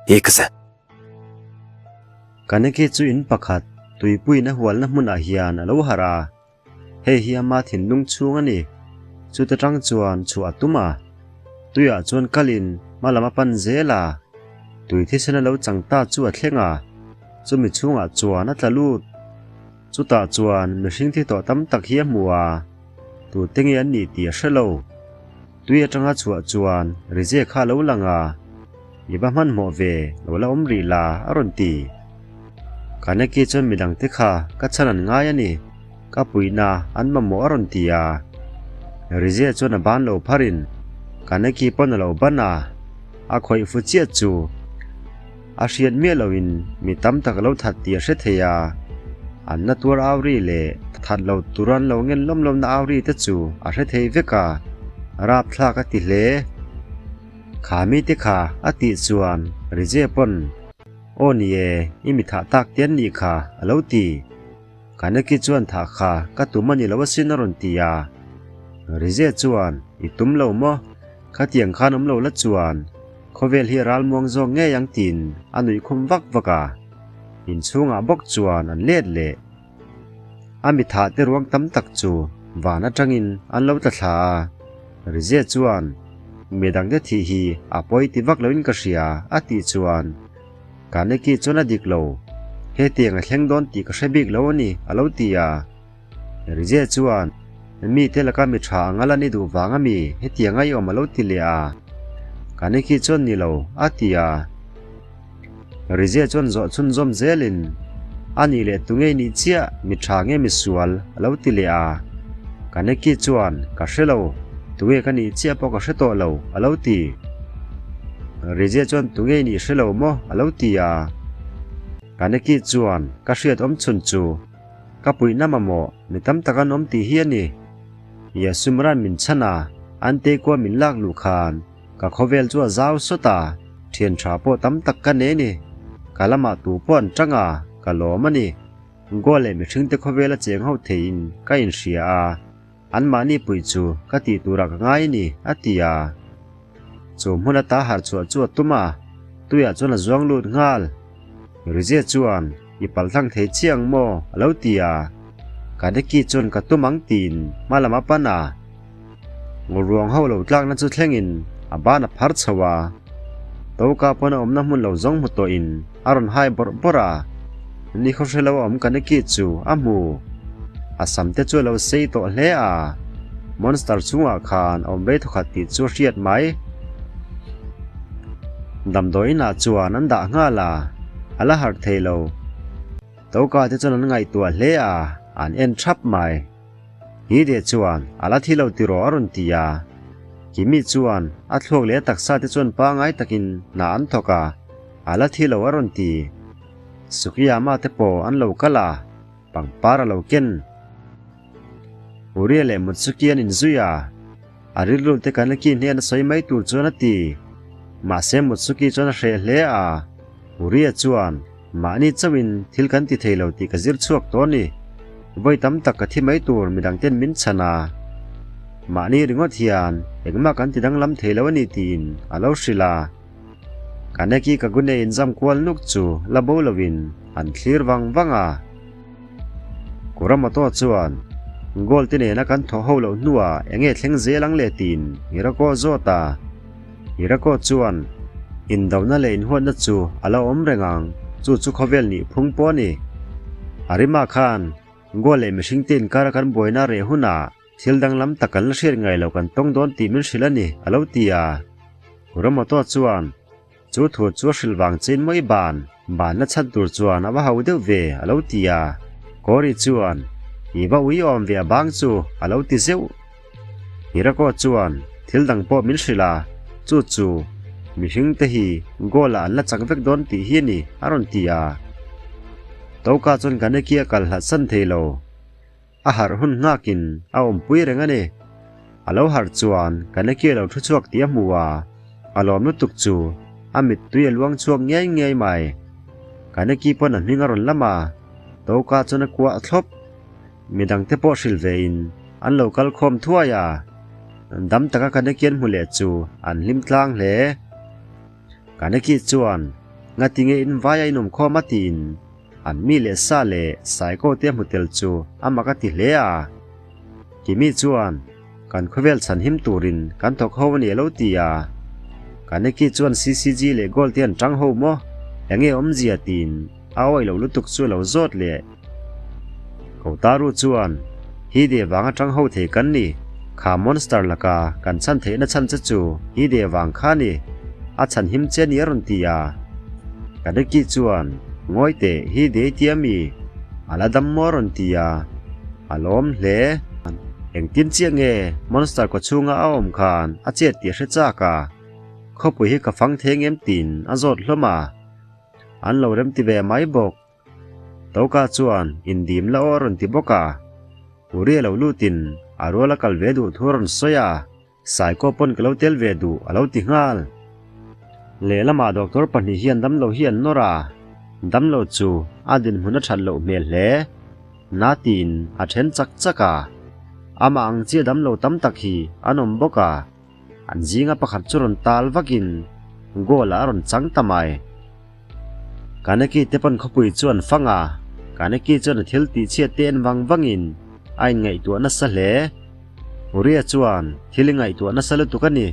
行くぜ。 Kaneki chu in pakhat tuipuiin a hualna hmunah hian a lo harh a, hei hi ama thinlung chhung a ni. Chuta tang chuan chhuah a tum a, tuiah chuan kalin hma lam a pan zel a, tui thisen a lo chang ta chu a thleng a, chumi chhungah chuan a tla lut. Chutah chuan mihring thi tawh tam tak hi a hmu a, tute nge an nih tih a hre lo. Tui atanga chhuah chuan Rize kha a lo lang a, I va hmanhmawh ve, lo la awm rih la, a rawn ti. Kaneki chuan midangte kha ka chhan an ngai a ni, ka puihna an mamawh a rawn ti a. Rize chuan a ban lo pharin Kaneki pawn a lo ban a, a khawih fu chiah chu. A hriat miah loin mi tam tak a lo that tih a hre thei a, an na tuar au ri leh that lo tur an lo ngen lawm lawmna au ri te chu a hre thei vek a, rapthlak a ti hle. Kha mite kha a tih chuan Rizia pawn, Aw ni e, i mi thah tak te an nih kha, a lo ti. Kaneki chuan thah kha ka tum a ni lo asin a rawn ti a. Rizia chuan, I tum lo maw? Khatiang khan awm lo la chuan khawvel hi ral muang zawk ngei ang tiin a nuih khum vak vak a. Inchhungah bawk chuan an let leh. A mi thah te ruang tam tak chu van atangin an lo tla thla a. Rizia chuan, Mi dangte thih hi a pawi ti vak loin ka hria a tih chuan Kaneki chuan a dik lo. Hetiang a thleng dawn tih ka hre bik lo a ni a lo ti a. Rizia chuan, Mite laka mi tha anga lan i duh vang a mi hetiang a i awm a lo ti leh a. Kaneki chuan ni lo, a ti a. Rizia chuan zawh chhunzawm zelin, A nih leh tu ngei nih chiah mi tha nge mi sual a lo ti leh a. Kaneki chuan, Ka hre lo, tu nge ka nih chiah pawh ka hre tawh lo, a lo ti. Rizia chuan tu ngei nih hre lo maw a lo ti a. Kaneki chuan, Ka hriat awm chhun chu, Ka puihna mamawh mi tam tak an awm tih hi a ni. Yasumran min chhan a, an te kua min lak luh khan ka khawvel chu a zau sawt a, thian tha pawh tam tak ka nei ni. Ka lamah tu pawh an tang a, ka lawm a ni. Goa leh mihringte khawvel a cheng ho theiin ka inhria a, anmahni puih chu ka tih turah ka ngai a ni, a ti a. Chu hmun ata harh chhuah chu a tum a, tuiah chuan a zuang lut nghal. Rizia chuan, I palhlang thei chiah ang maw? a lo ti a. Kaneki chuan ka tum ang tiin hma lam a pan a. Ngawruang ho lo tlakna chu thlengin a ban a phar chho a. Toka pawn a awmna hmun lo zawng hmu tawhin a rawn hai bawrh bawrh a. Ni khaw hre lo a awm Kaneki chu a hmu. A sam te chu a lo sei tawh hle a. Monster chungah khan a awm rei thawkhat tih chu a hriat mai. Damdawiinah chuan an dah nghal a, a la harh thei lo. Toka te chuan an ngaihtuah hle a, an en thap mai. Hide chuan a la thi lo tiraw a rawn ti a. Kimi chuan a thluak leh a taksa te chuan pangai takin hna an thawk a, a la thi lo a rawn ti. Sukiyama te pawh an lo kal a, pangpar a lo ken. Uria leh Mutsuki an inzui a, a rilru te Kaneki hnena sawi mai tur chuan a ti. Mahse Mutsuki chuan a hreh hle a, Uria chuan, Mahni chauhin thil kan ti thei lo tih ka zir chhuak tawh a ni. Vawi tam tak ka thi mai tur midang ten min chhan a. Mahni ringawt hian engmah kan ti danglam thei lo a ni tiin a lo hrilh a. Kaneki Kagune inzam kual nuk chu la bo loin an thlir vang vang a. Kuramoto chuan, Goal te nena kan thawh ho loh hnuah eng nge thleng zel ang le tiin Hirako a zawt a. Hirako chuan, Indohna leh inhuatna chu a lo awm reng ang, chu chu khawvel nih phung pawh a ni. Arima khan Goal leh mihringte inkara kan buaina reh hunah thil danglam tak kan la hriat ngai lo kan tawng dawn tih min hrilh a ni, a lo ti a. Kuramoto chuan, Chu thu chu a hrilh vang chin maw i ban, ban la chhan tur chuan a va hau deuh ve, a lo ti a. Kawri chuan, I va ui awm ve a bang chu, a lo ti zeuh. Hirako chuan, Thil dang pawh min hrilh a, chu chu, mihring te hi goal ah an la chak vek dawn tih hi a ni, a rawn ti a. Toka chuan Kaneki a kal hlat san thei lo. A harh hun nghakin a awmpui reng a ni. A lo harh chuan Kaneki a lo thu chhuak tih a hmu a, a lawm lutuk chu a mittui a luang chhuak ngei ngei mai. Kaneki pawn a hming a rawn lam a, Toka chuan a kuah thlawp. Midangte pawh hrilh vein an lo kal khawm thuai a, dam taka Kaneki an hmu leh chu an hlim tlang hle. Kaneki chuan. Ngatinge in vaia in awm khawm a tiin an mi leh sa leh Saiko te a hmu tel chu a mak a ti hle a. Kimi chuan kan khawvel chhan him turin kan thawk ho a ni a lo ti a. Kaneki chuan CCG leh Gold te an tang ho maw? Enge awmzia tiin a awih loh lutuk chu a lo zawt leh. Kotaru chuan, Hide vang atang ho thei kan ni. Kha monster laka kan chhan theihna chhan che chu Hide vang kha ni. A chhan him che ni a rawn ti a. Kaneki chuan, Ngawi teh, Hide i tia mi? A la dam maw a rawn ti a. A lawm hle. Engtin chiah nge monster kawchhunga a awm khan a chet tih a hre chak a. Khawpui hi ka fang thei ngem tiin a zawt hlawm a. An lo remti ve mai bawk. Toka chuan indim la aw a rawn ti bawk a. Uri a lo lutin a rual a kal ve duh thu a rawn sawi a, Saikaw pawn ka lo tel ve duh a lo ti nghal. Lehlamah doctor pahnih hian damlo hi an nawr a, damlo chu a dinhmun a that loh hmel hle. Na tiin a then chak chak a, amah ang chiah damlo tam tak hi an awm bawk a. An zinga pakhat chu rawn tal vakin goal ah a rawn chang ta mai. Kaneki te pawn khawpui chu an fang a, Kaneki chuan a thil tih chhiat te en vang vangin a inngaihtuah nasa hle. Uria chuan thil i ngaihtuah nasa lutuk a ni,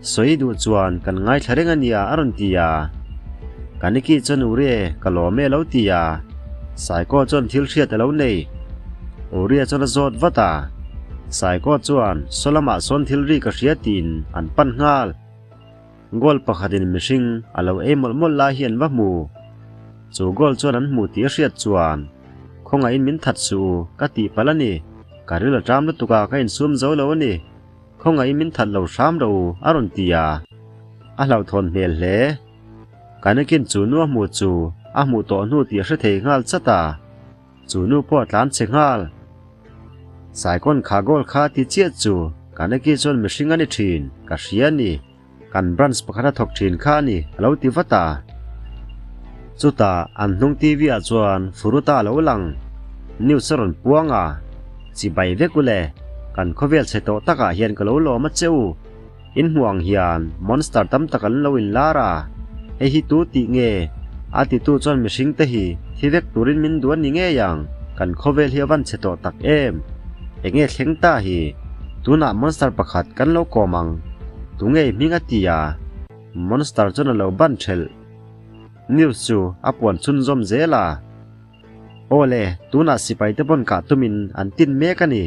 sawi duh chuan kan ngaithla reng a nia a rawn ti a. Kaneki chuan Urie ka lawm e a lo ti a, Saikaw chuan thil hriat a lo nei. Uria chuan a zawt vat a, Saikaw chuan saw lamah sawn thil ri ka hria tiin an pan nghal. Goal pakhatin mihring a lo ei mawlh mawlh lai hi an va hmu. Chu goal chuan an hmu tih a hriat chuan, Khawngaihin min that suh u, ka tih palh a ni. Ka ril a ṭam lutuk a, ka insum zo lo a ni. Khawngaihin min that lo hram rawh u, a rawn ti a. A hlauhthawn hmel hle. Kanekin chu nu a hmuh chu a hmuh tawh hnu tih a hre thei nghal chat a. Chu nu pawh a tlan che nghal. Saikawn kha goal kha ti chiah chu Kaneki chuan mihring a ni thin, ka hria a ni. Kan branch pakhat a thawk thin kha a ni, a lo ti vat a. Chutah an hnung TV ah chuan Furuta a lo lang. News a rawn puang a, Chibai vek u le, kan khawvel chhe tawh takah hian ka lo lawm a che u. In hmuh ang hian monster tam tak an lo inlar a, hei hi tu tih nge? A titu chuan mihring te hi thi vek turin min duh a ni ngei ang, kan khawvel hi a van chhe tawh tak em? Enge thleng ta hi? Tunah monster pakhat kan lo kawm ang, tu ngei hming a ti a, monster chuan a lo ban thelh. News chu a puan chhunzawm zel a. Aw le, tunah sipai te pawn kah tumin an tin mek a ni.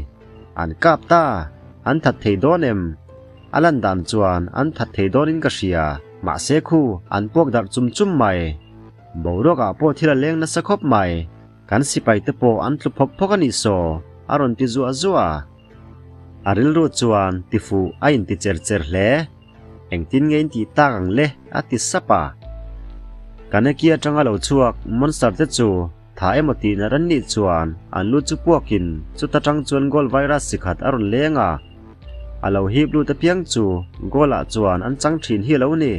An kap ta, an that thei dawn em? A lan dan chuan an that thei dawnin ka hria. Mahse khu, an puak darh chum chum mai. Boruakah pawh thil a leng nasa khawp mai. Kan sipai te pawh an tlu phawk phawk a nih saw, a rawn ti zuah zuah a. A rilru chuan tifuh a inti cher cher hle. Engtin nge in tih tak ang le? a ti sap a. Kaneki atanga lo chhuak monster te chu tha emaw tih nalh an nih chuan an lu chu puakin chuta tang chuan gold virus chi khat a rawn leng a. A lo hip lut apiang chu gold ah chuan an chang thin hi a lo ni.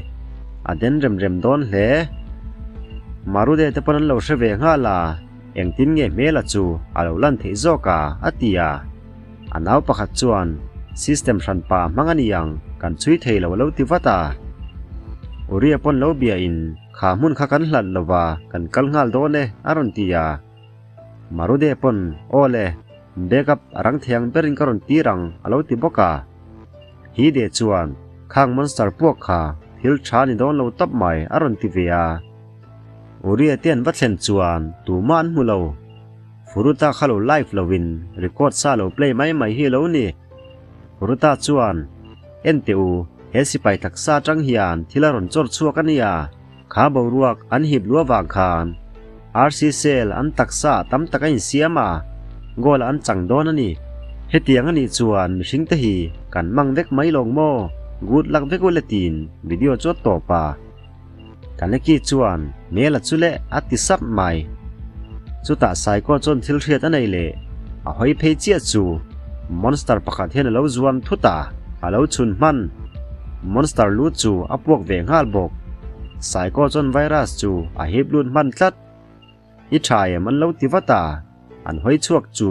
A den rem rem dawn hle. Marude te pawn an lo hre ve nghal a, engtin nge hmela chu a lo lan theih zawk a? a ti a. A nau pakhat chuan, System hranpa hmang a ni ang, kan chhui thei lo a lo ti vat a. Uria pawn lo biain, Kha hmun kha kan hlat lo va, kan kal nghal dawn e, a rawn ti a. Marude pawn, Aw le, backup a rang thei ang berin ka rawn tir ang, a lo ti bawk a. Hide chuan, Khang monster puak kha thil tha ni dawn lo tawp mai, a rawn ti ve a. Uria te an va thlen chuan tumah an hmu lo. Furuta kha lo live lovin record sa lo play mai mai hi lo ni. Furuta chuan, En teh u, he sipai taksa atang hian thil a rawn chawr chhuak a nia, kha boruak an hip luah vang khan RC cell an taksa ah tam tak a insiam a, goal an chang dawn a ni. Hetiang a nih chuan mihring te hi kan mang vek mai lawng maw? Good luck vek u le tiin video chu a tawp a. Kaneki chuan Mela chu leh a ti sap mai. Chutah Saikaw chuan thil hriat a nei leh a hawi phei chiah chu monster pakhat hian a lo zuan thut a, a lo chhun hman. Monster lu chu a puak ve nghal bawk. Saikaw chuan virus chu a hip lut hman tlat. I tha em an lo ti vat a, an hawi chhuak chu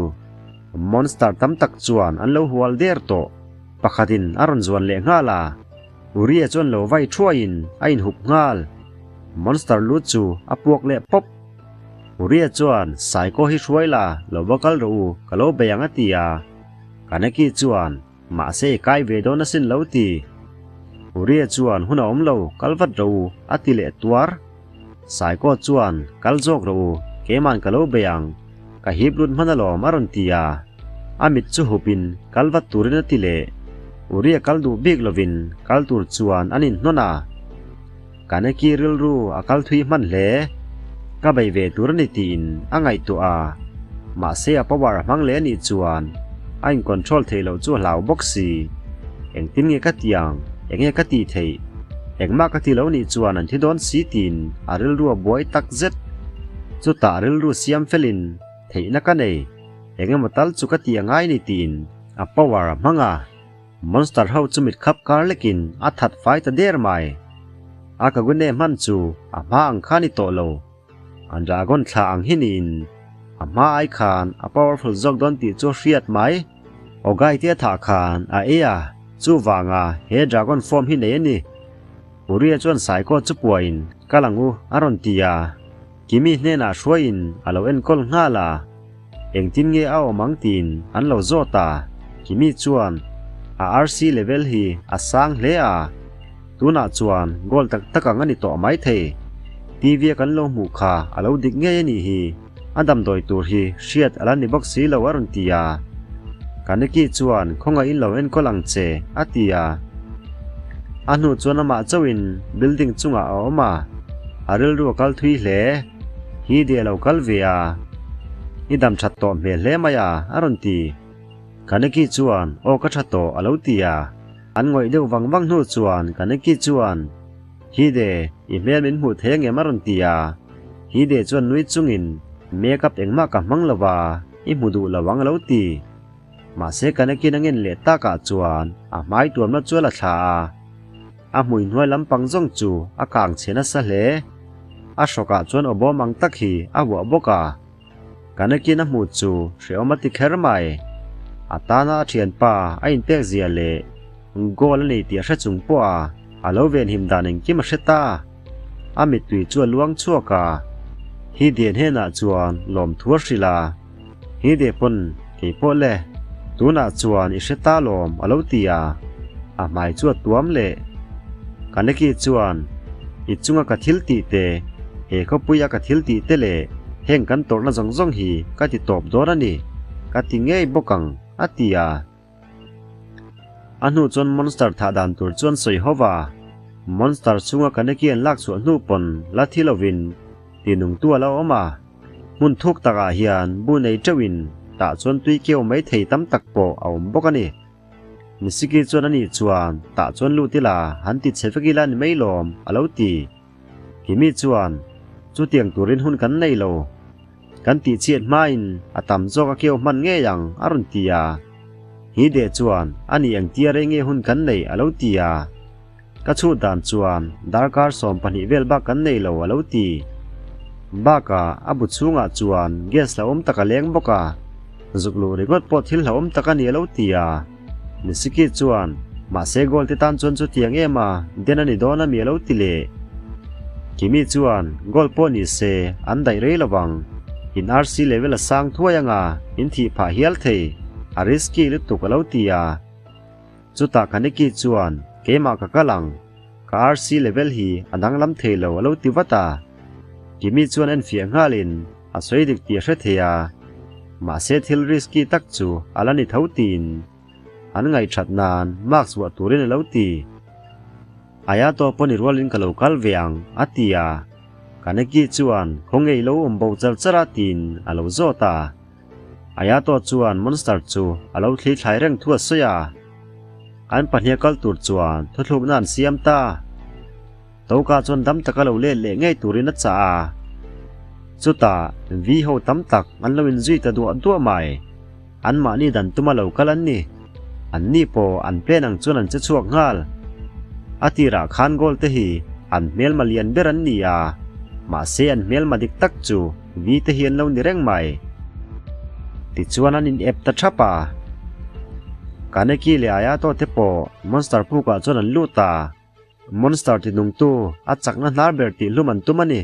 monster tam tak chuan an lo hual der tawh. Pakhatin a rawn zuan leh nghal a, Uria chuan lo vai thuaiin a inhup nghal. Monster lu chu a puak leh pawp. Uria chuan, Saiko hi hruai la, lo va kal rawh u, ka lo bei ang a ti a. Kaneki chuan, Mahse i kai ve dawn asin lo ti. Uria chuan, Hun a awm lo, kal vat rawh u, a ti leh tuar. Saiko chuan, Kal zawk rawh u, keiman ka lo bei ang, ka hip lut hman alawm a rawn ti a. A mit chu hupin kal vat turin a ti leh. Uria kal duh bik lovin kal tur chuan an inhnawn a. Kaneki rilru a kal thui hman hle. Ka bei ve tur a ni tiin a ngaihtuah a, mahse a power a hmang leh a nih chuan a in control theih loh chu a hlau bawk si. Engtin nge ka ti ang? Enge ka tih theih? Engmah ka ti lo nih chuan an thi dawn si tiin a rilru a buai tak zet. Chutah a rilru siam felin theihna ka nei, engemaw tal chu ka tih a ngai ni tiin a power a hmang a. Monster ho chu mit khap kar lekin a that fai ta der mai. A Kagune hman chu a hma ang kha ni tawh lo. An dragon thla ang hi niin a hma ai khan a powerful zawk dawn tih chu a hriat mai. Ogai te a thah khan a ei a, chuvanga he dragon form hi nei a ni. Uria chuan Saiko chu puain kal ang u a rawn ti a. Kimi hnenah hruaiin a lo enkawl nghal a, engtin nge a awm ang tiin an lo zawt a, Kimi chuan a RC level hi a sang hle a, tunah chuan goal tak tak ang a ni tawh maithei. TV a kan lo hmuh kha a lo dik ngei a nih hi, a damdawi tur hi hriat a la ni bawk si lo a rawn ti a. Kaneki chuan khawngaihin lo enkawl ang che a ti a. A hnu chuan amah chauhin building chungah a awm a, a rilru a kal thui hle. Hi de a lo kal ve a, I dam that tawh hmel hle mai a, a rawn ti. Kaneki chuan, Aw ka tha tawh, a lo ti a. An ngawih deuh vang vang hnu chuan Kaneki chuan, Hide, i hmel min hmuh thei angem a rawn ti a. Hide chuan nui chungin, Makeup engmah ka hmang lo va, i hmu duh lo ang a lo ti. Mahse Kanekin a ngen leh takah chuan a hmai tuamna chu a la thla a, a hmui hnuai lampang zawng chu a kang chhe nasa hle. A hrawkah chuan aw bawm ang tak hi a huah bawk a. Kanekin a hmuh chu hrehawm a ti kher mai. A tana a thianpa a inpek zia leh goal a nei tih a hre chung pawh a, a lo venhim dan engkim a hre ta. A mittui chu a luang chhuak a, Hidien hnenah chuan lawmthu a hrilh a. Hi deh pawn kei pawh le, tunah chuan i hre ta lawm a lo ti a, a hmai chu a tuam leh. Kaneki chuan, I chunga ka thil tih te, he khawpuia ka thil tih te leh heng kan tawrhna zawng zawng hi ka ti tawp dawn a ni, ka ti ngei bawk ang, a ti a. A hnu chuan monster thah dan tur chuan sawi ho va, monster chhunga Kaneki an lak chhuah hnu pawn la thi lovin ti nungtu a lo awm a. Hmun thuk takah hian bu nei teuhin tah chuan tui keu mai thei tam tak pawh a awm bawk a ni. Misiki chuan a nih chuan tah chuan lut ila han ti chhe vek ila ni mai lawm a lo ti. Kimi chuan chutiang turin hun kan nei lo. Kan tih chhiat hmain a tam zawk a keu hman ngei ang a rawn ti a. Hi deh chuan a nih engtia rei nge hun kan neih a lo ti a. Ka chhut dan chuan darkar 12 vel bak kan nei lo a lo ti. Bakah a bu chhungah chuan gas hlauhawm tak a leng bawk a, zuk luh ringawt pawh thil hlauhawm tak a ni a lo ti a. Misiki chuan mahse goal te tan chuan chutiang em a, den a ni dawn a mi a lo ti leh. Kimi chuan goal pawh ni se an daih rei lo vang, in RC level a sang thuai anga in thih phah hial thei, a risky lutuk a lo ti a. Chutah Kaneki chuan, Keimah ka kal ang, ka RC level hi a danglam thei lo a lo ti vat a. Kimi chuan enfiah nghalin a sawi dik tih a hre thei a, mahse thil risky tak chu a la ni tho tiin an ngaihthat nan mask vuah turin a lo ti. Ayato pawn i rualin ka lo kal ve ang a ti a. Kaneki chuan khawnge i lo awm bo char char a tiin a lo zawt a. Ayato chuan monster chu a lo thli thlai reng thu a sawi a. An pahniha kal tur chuan thuthlukna an siam ta. Toka chuan dam taka lo let leh ngei turin a chah a. Chutah vi ho tam tak an lo inzui ta duah duah mai. Anmahni dan tuma lo kal an ni. Anni pawh an plan ang chuan an che chhuak nghal. A tirah khan goal te hi an hmelma lian ber an ni a, mahse an hmelma dik tak chu vi te hi an lo ni reng mai. Tichuan an in ep ta thap a. Kaneki leh Ayato te pawh monster pukah chuan an lut a. Monster tinungtu a chakna hnar ber tih hlum an tum a ni.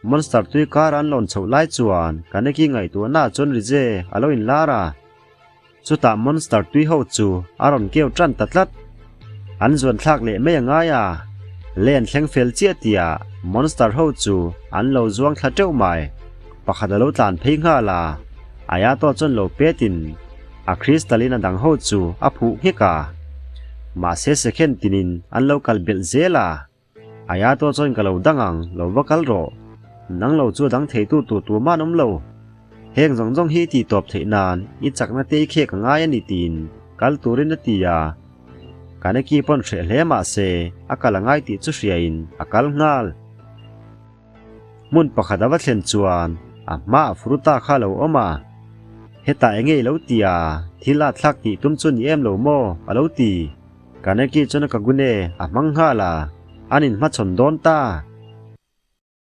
Monster tui kar an lawn chhoh lai chuan Kaneki ngaihtuahna ah chuan Rize a lo inlar a. Chutah Monster tui ho chu a rawn keu tan ta tlat. An zuan thlak leh mai a ngai a. Lei an thleng fel chiah tihah Monster ho chu an lo zuang thla teuh mai. Pakhat a lo tlan phei nghal a, Ayato chuan lo petin a crystal in a dang ho chu a phuh nghek a. Mahse second tinin an lo kal belh zel a. Ayato chuan ka lo dang ang, lo va kal rawh. Nang lo chu a dang theitu tur tur man awm lo. Heng zawng zawng hi tih tawp theih nan i chakna te i khek a ngai a ni tiin kal turin a ti a. Kaneki pawn hreh hle mah se a kal a ngai tih chu hriain a kal nghal. Hmun pakhat a va thlen chuan a hmaah Furuta kha a lo awm a. Hetah enge i lo ti a, thil a thlak tih tum chu ni em lo maw? a lo ti. Kaneki chuan a kagune a hmang nghal a, an inhmachhawn dawn ta.